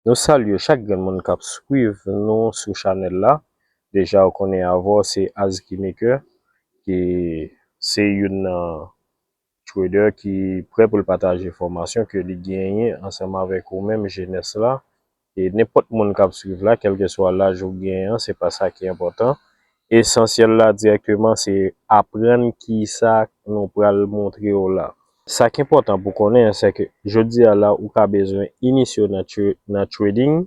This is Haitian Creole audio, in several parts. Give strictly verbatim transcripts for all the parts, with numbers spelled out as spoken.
Nou salye chak grenn moun k ap swiv nou sou chanèl la. Deja ou konnen avè w se Azki Maker, ki se youn nan trader ki prè pou l pataje enfòmasyon ke li genyen ansanm avèk ou menm jenès la. E nenpòt moun k ap swiv la, kèlkeswa laj ou genyen an, se pa sa ki enpòtan. Esansyèl la dirèkteman se aprann kisa nou pral montre w la. Sa k enpòtan pou konnen, se ke jodi a la, ou ka bezwen inisye w nan tra-, nan trading.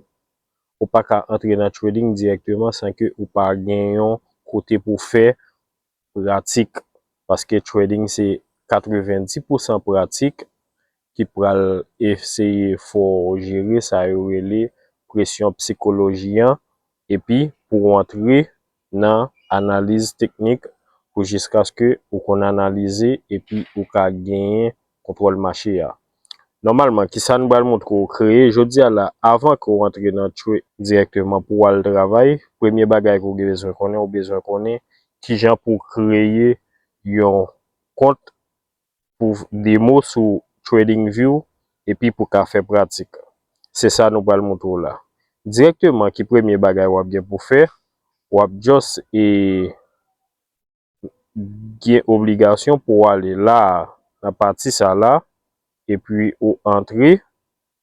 Ou pa ka antre nan trading dirèkteman san ke ou pa gen yon kote pou fè pratik. Paske trading se katrevendi pousan pratik ki pral eseye fè w jere sa yo rele presyon psikoloji an, epi pou w antre nan analiz teknik pou jiskaske ou konn analize epi ou ka genyen kontwòl mache a. Nòmalman, kisa n pral montre w kreye jodi a la, avan ke w antre nan Trade dirèkteman pou w al travay, premye bagay ke w gen bezwen konnen, ou bezwen konnen kijan pou w kreye yon kont pou demo sou TradingView epi pou ka fè pratik. Se sa nou pral montre w la. Dirèkteman, ki premye bagay w ap gen pou fè? W ap just e, gen obligasyon pou w ale la a, nan pati sa la, epi ou antre,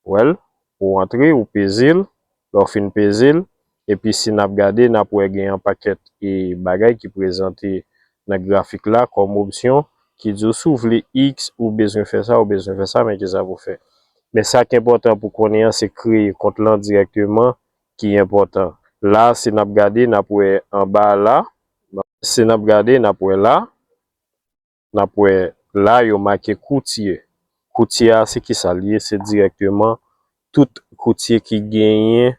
w wè l, ou antre, ou peze l, lè w fin peze l, epi si n ap gade, n ap wè gen yon pakèt e bagay ki prezante nan grafik la kòm opsyon, ki di w si w vle X, ou bezwen fè sa, ou bezwen fè sa, men kisa pou w fè. Men sa k enpòtan pou konnen an, se kreye kont lan dirèkteman ki enpòtan. La, si n ap gade, n ap wè anba la, si n ap gade, n ap wè la, n ap wè la, yo make koutye. Koutye a, se kisa l ye? Se dirèkteman tout koutye ki genyen,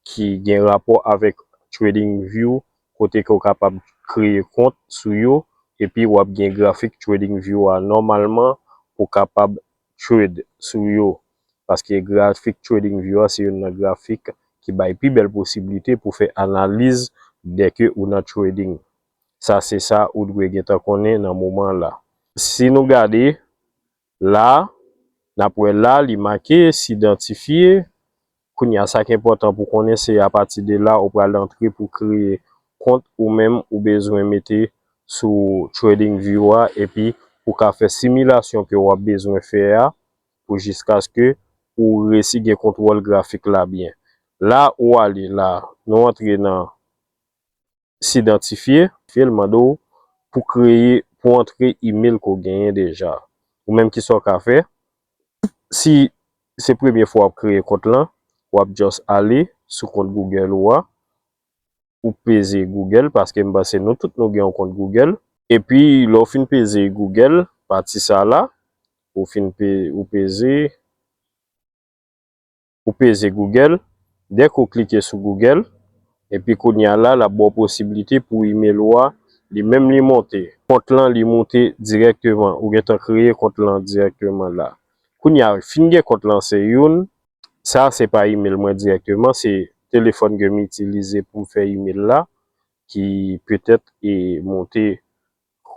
ki gen rapò avèk TradingView, kote ke w kapab kreye kont sou yo, epi w ap gen grafik TradingView a nòmalman pou w kapab trade sou yo. Paske grafik TradingView a se youn nan grafik ki bay pi bèl posiblite pou fè analiz dèke ou nan trading. Sa se sa ou dwe gentan konnen nan moman la. Si nou gade la, n ap wè la, li make, sidantifye. Kounye a, sa k enpòtan pou konnen, se apati de la, ou pral antre pou kreye kont ou menm ou bezwen mete sou TradingView a, epi pou ka fè similasyon ke w ap bezwen fè a, pou jiskaske ou resi gen kontwòl grafik la byen. La, ou ale la, nou antre nan sidantifye, fye l mande w pou kreye, pou antre email ke w genyen deja. Ou menm, kisa w ka fè? Si se premye fwa w ap kreye kont lan, w ap just ale sou kont Google ou a, ou peze Google, paske m panse nou tout nou gen yon kont Google. Epi, lè w fin peze Google, pati sa la, ou fin pe-, ou peze, ou peze Google. Dèke w klike sou Google, epi kounye a la, l ap ba w posiblite pou email ou a, li menm li monte. Kont lan, li monte dirèkteman. Ou gentan kreye kont lan dirèkteman la. Kounye a, fin gen kont lan, se youn. Sa, se pa email mwen dirèkteman, se telefòn ke m itilize pou m fè email la, ki petèt e monte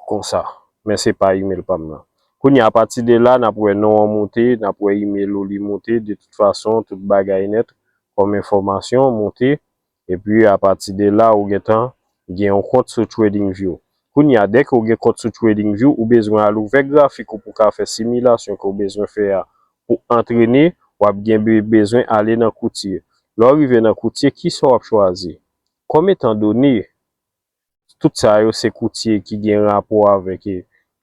konsa. Men se pa email pa m nan. Kounye a, apati de la, n ap wè non an monte, n ap wè email ou li monte, de tout fason, tout bagay nèt, kòm enfòmasyon monte, epi apati de la, ou gentan gen yon kont sou TradingView. Kounye a, dèke ou gen kont sou TradingView, ou bezwen al ouvè grafik ou pou ka fè similasyon ke w bezwen fè a pou antrene, w ap gen be-, bezwen ale nan koutye. Lè w rive nan koutye, kisa w ap chwazi? Kòm etan done, tout sa yo se koutye ki gen rapò avèk, e,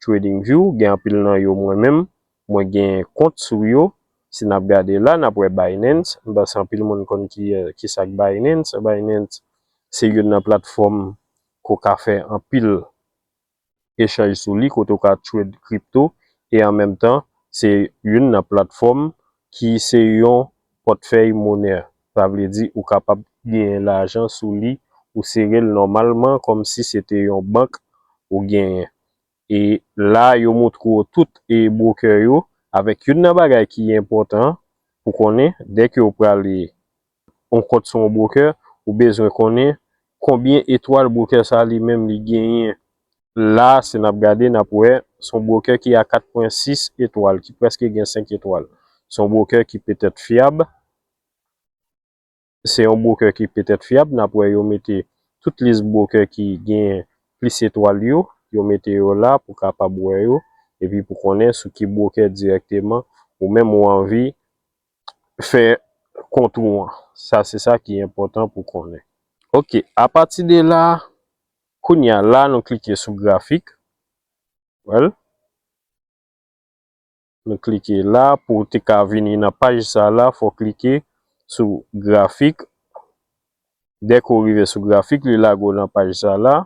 TradingView. Gen anpil nan yo mwen menm, mwen gen kont sou yo. Si n ap gade la, n ap wè Binance. M panse anpil moun konn ki, e, kisa k Binance. Binance se youn nan platfòm ke w ka fè anpil echanj sou li, kote w ka trade crypto, e an menm tan, se youn nan platfòm ki se yon pòtfèy monè. Sa vle di, ou kapab genyen lajan sou li, ou sere l nòmalman, kòmsi se te yon bank ou genyen. E la, yo montre w tout e broker yo, avèk youn nan bagay ki enpòtan pou konnen, dèke w prale yon kont sou yon broker, ou bezwen konnen konbyen etwal broker sa li menm li genyen. La, si n ap gade, n ap wè, se yon broker ki a kat pwen sis etwal, ki prèske gen senk etwal. Se yon broker ki petèt fyab. se yon broker ki petèt fyab, n ap wè yo mete tout lis broker ki gen plis etwal yo, yo mete yo la pou kapab wè yo, epi pou konnen sou ki broker dirèkteman ou menm ou anvi fè kont ou an. Sa se sa ki enpòtan pou konnen. Ok, apati de la, kounye a la nou klike sou grafik. Well, nou klike la, pou w te ka vini nan paj sa la, fò w klike sou grafik. Dèke w rive sou grafik, li lage w nan paj sa la.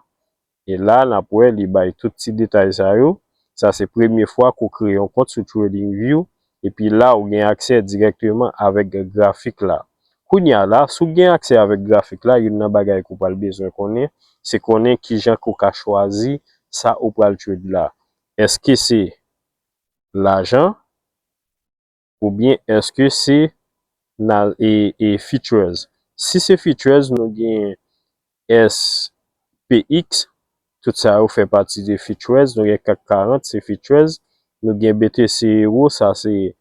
E la, n ap wè, li bay tout ti detay sa yo. Sa se premye fwa ke w kreye yon kont sou TradingView. Epi la, ou gen aksè dirèkteman avèk grafik la. Kounye a la, si w gen aksè avèk grafik la, youn nan bagay ke w pral bezwen konnen, se konnen kijan ke w ka chwazi sa ou pral trade la. Èske se lajan oubyen èske se na, e, e futures? Si se futures, nou gen S P X, tout sa yo fè pati de futures. Nou gen CAC karant, se futures. Nou gen B T C Euro, sa se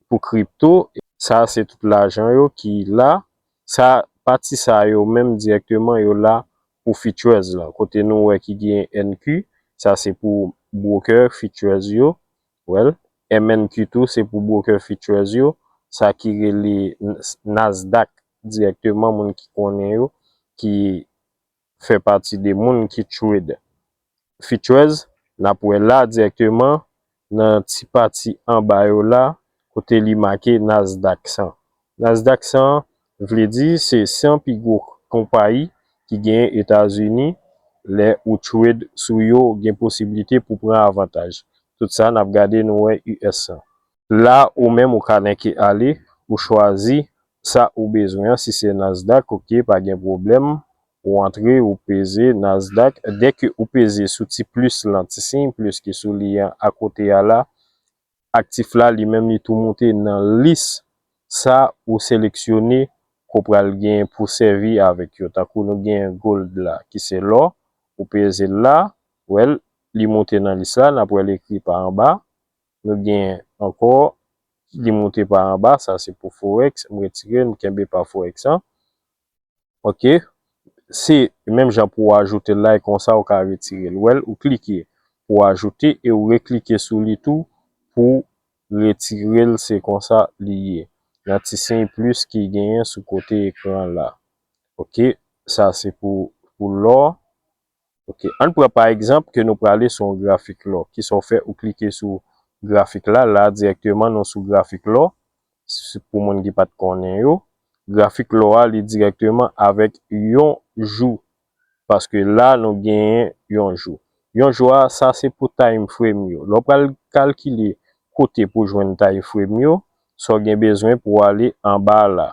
pou kripto. Sa se tout lajan yo ki la. Sa, pati sa yo menm dirèkteman, yo la pou futures lan. Kote nou wè ki gen N Q, sa se pou broker futures yo. Well, M N Q tou, se pou broker futures yo. Sa ki rele Nasdaq dirèkteman, moun ki konnen yo, ki fè pati de moun ki trade futures, n ap wè la dirèkteman nan ti pati anba yo la, kote li make Nasdaq san. Nasdaq san vle di se san pi gwo konpayi ki genyen Etazini, lè ou trade sou yo, gen posiblite pou pran avantaj. Tout sa, n ap gade, nou wè U S san. La, ou menm, ou ka nèke ale, ou chwazi sa ou bezwen an. Si se Nasdaq, ok, pa gen pwoblèm. Ou antre, ou peze Nasdaq. Dèke ou peze sou ti plis lan, ti siy plis ki sou li an akote a la, aktif la, li menm, li tou moute nan lis sa ou seleksyone ke w pral gen pou sèvi avèk yo. Tankou nou gen gold la, ki se lò, ou peze l la, well, li moute nan lis la, n ap wè l ekri pa anba. Nou gen ankò, li moute pa anba, sa se pou Forex, m retire, m kenbe pa Forex an. Ok, se menm jan pou w ajoute l la, e konsa ou ka retire l. Well, ou klike pou ajoute e ou reklike sou li tou pou retire l, se konsa li ye. Nan ti siy plis ki genyen sou kote ekran la. Ok, sa se pou, pou lò. Ok, ann pran pa egzanp ke nou prale sou yon grafik lò. Kisa w fè? Ou klike sou grafik la, la dirèkteman nou sou grafik lò. Se pou moun ki pa t konnen yo. Grafik lò a, li dirèkteman avèk yon jou. Paske la, nou genyen yon jou. Yon jou a, sa se pou time frame yo. Lè w pral kalkile kote pou jwenn time frame yo, sa w gen bezwen pou w ale anba la,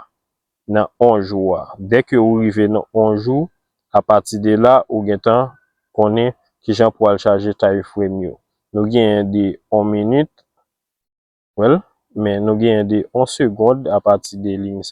nan yon jou a. Dèke ou rive nan yon jou, apati de la, ou gentan konnen kijan pou al chaje time frame yo. Nou genyen de yon minit, well, men nou genyen de yon segond apati de liy sa.